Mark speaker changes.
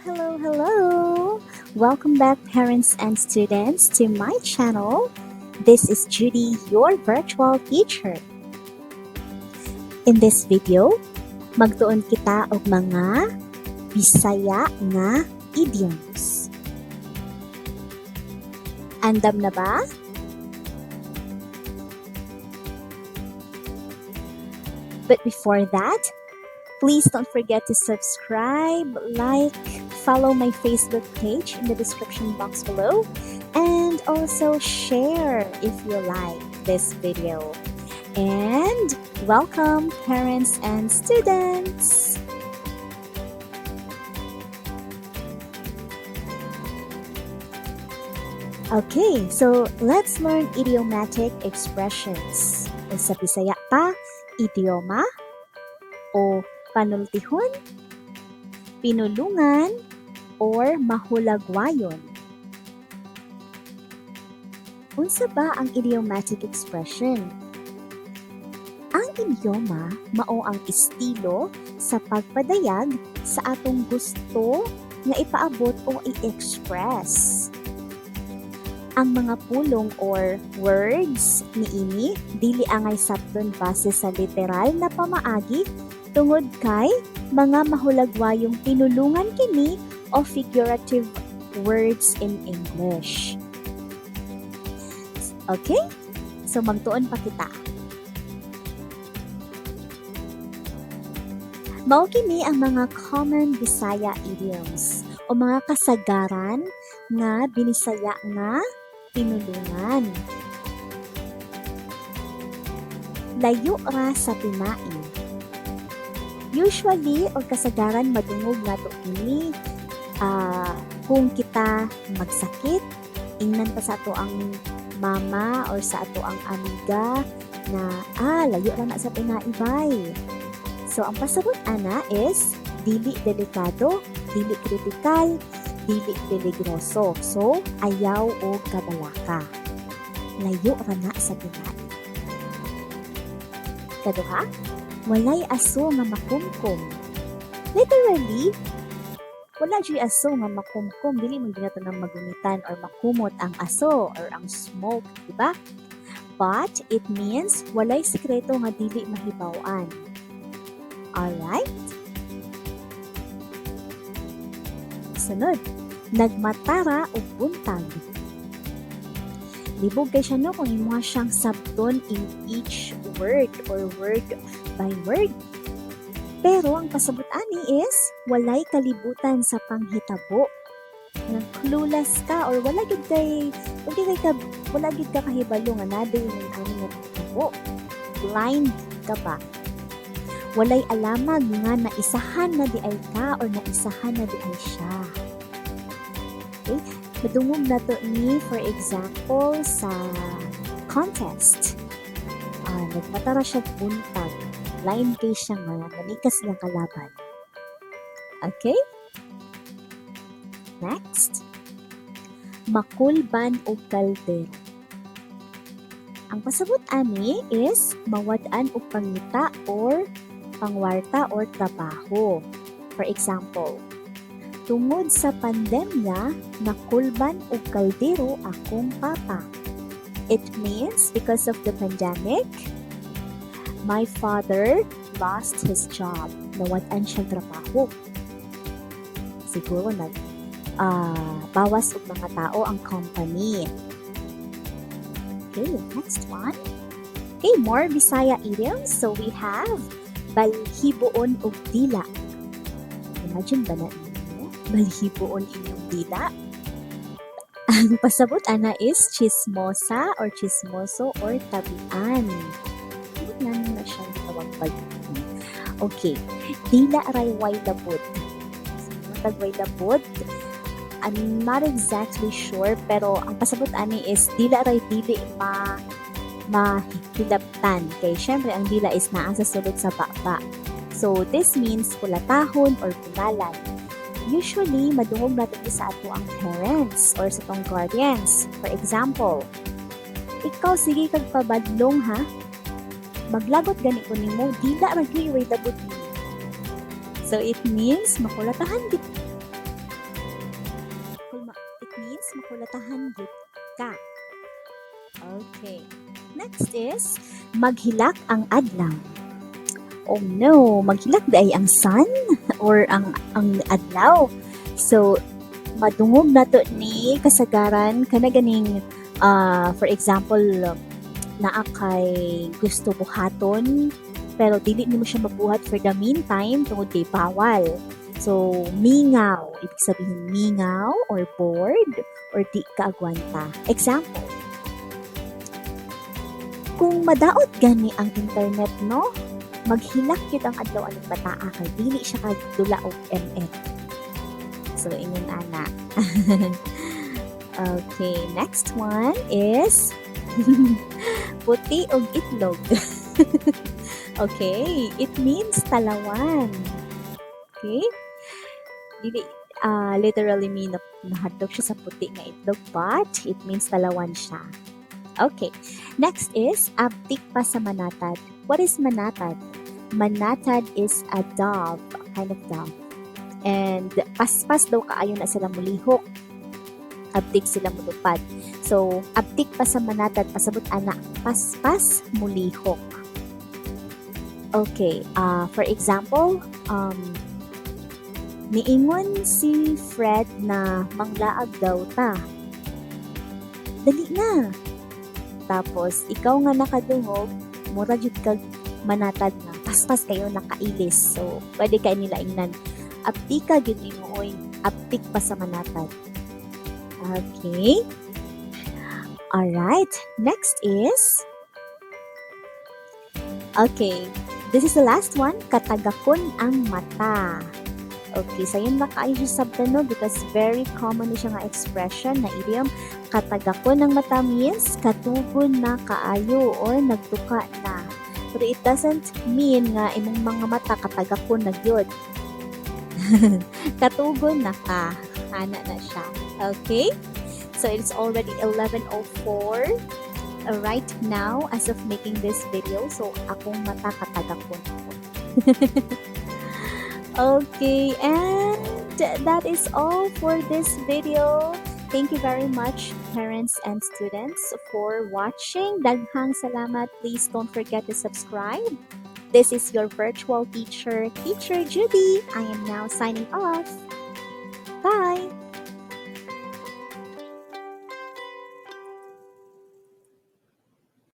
Speaker 1: Hello, hello! Welcome back, parents and students, to my channel. This is Judy, your virtual teacher. In this video, magtuon kita og mga Bisaya nga idioms. Andam na ba? But before that, please don't forget to subscribe, like, follow my Facebook page in the description box below, and also share if you like this video. And welcome, parents and students! Okay, so let's learn idiomatic expressions. Sa Bisaya pa, idioma o panultihon, pinulungan, or mahulagwayon. Unsa ba ang idiomatic expression? Ang idioma mao ang estilo sa pagpadayag sa atong gusto nga ipaabot o i-express. Ang mga pulong or words niini dili angay sabton base sa literal na pamaagi tungod kay mga mahulagwayong pinulungan kini o figurative words in English. Okay? So magtuon pa kita. Mao kini ang mga common Bisaya idioms o mga kasagaran nga binisaya nga pinulungan. Layo ra sa tinai. Usually, or kasagaran madungog nato kini kung kita magsakit, ingnan pa sa ato ang mama or sa ato ang amiga na layo ra na sa tinai bay. So ang pasabot ana is dili delikado, dili kritikal, dili peligroso. So ayaw og kabalaka. Layo ra na sa tinai. Kaduha, walay aso nga makumkum. Literally, wala juy aso nga makumkum. Dili man gyud nato nang magunitan or makumot ang aso or ang smoke, di ba? But it means walay sikreto nga dili mahibaw-an. Alright? Sunod, nagmatara og buntag. Libog kay siya no kung imo siyang sabton in each word or word by word. Pero ang pasabot ani is walay kalibutan sa panghitabo. Nang clueless ka or wala gyud kay wala gyud ka kahibalo nga naday ning ani nga panghitabo. Blind ka ba? Walay alamag nga naisahan na di ay ka or naisahan na di ay siya. Okay? Madungog nato ni, for example, sa contest. Nagmatara siya buntag. Blind kay siya nga nanikas niyang kalaban. Okay? Next. Makulban og kaldero. Ang pasabot ani is mawad-an og pangita or pangwarta or trabaho. For example, tungod sa pandemya, nakulban og kaldero akong papa. It means because of the pandemic, my father lost his job. Nawad-an siya trabaho. Siguro nag bawas og mga tao ang company. Okay, next one. Okay, more Bisaya idioms. So we have balhiboon og dila. Imagine ba na ninyo? Balhiboon inyong dila? Ang pasabot ana is chismosa or chismoso or tabian. Ano nga na siya gitawag balhiboon? Okay, dila ray way labod. So, tag way labod, I'm not exactly sure, pero ang pasabot ani is dila ray dili mahilabtan. Kay syempre ang dila is naa sa sulod sa baba. So this means kulatahon or bunalan. Usually, madungog natin sa ato ang parents or sa atong guardians. For example, ikaw sige kag pabadlong ha. Maglagot gani ko nimo, dila ra gyud way labod nimo. So it means makulatahan gid. is maghilak ang adlaw. Oh no, maghilak diay ang sun or ang adlaw. So madungog nato ni kasagaran kana ganing for example, naa kay gusto buhaton pero dili nimo siya mabuhat for the meantime tungod kay bawal. So, mingaw. Ibig sabihin mingaw or bored or di ka agwanta. Example, kung madaot gani ang internet, no, maghilak gyud ang adlaw aning bataa kay dili siya kadula og ML. So, ingon ana. Okay, next one is puti og itlog. Okay, it means talawan. Okay? Dili literally mean na nahadlok siya sa puti nga itlog, but it means talawan siya. Okay. Next is abtik pa sa manatad. What is manatad? Manatad is a dove, a kind of dove. And paspas daw kaayo na sila mulihok. Abtik sila mulupad. So, abtik pa sa manatad, pasabot ana, paspas mulihok. Okay, for example, niingon si Fred na manglaag daw ta. Dali na. Tapos, ikaw nga nakadungog, mura jud kag manatad nga paspas kayo nakailis. So, pwede kay nila ingnan, "Aptika gyud nimo oy, aptik pa sa manatad." Okay. Alright. Next is, okay. This is the last one. Katagakon ang mata. Okay, sayon ra kaayo siya sabtan, no, because very common ni siya nga expression na idiom. Katagakon ang mata means katugon na kaayo or nagtuka na. Pero it doesn't mean nga imong mga mata katagakon na gyud. Katugon na ka. Ana na siya. Okay? So it's already 11:04 right now as of making this video. So akong mata katagakon ko. Okay, and that is all for this video. Thank you very much, parents and students, for watching. Daghang salamat. Please don't forget to subscribe. This is your virtual teacher, Teacher Judy. I am now signing off. Bye!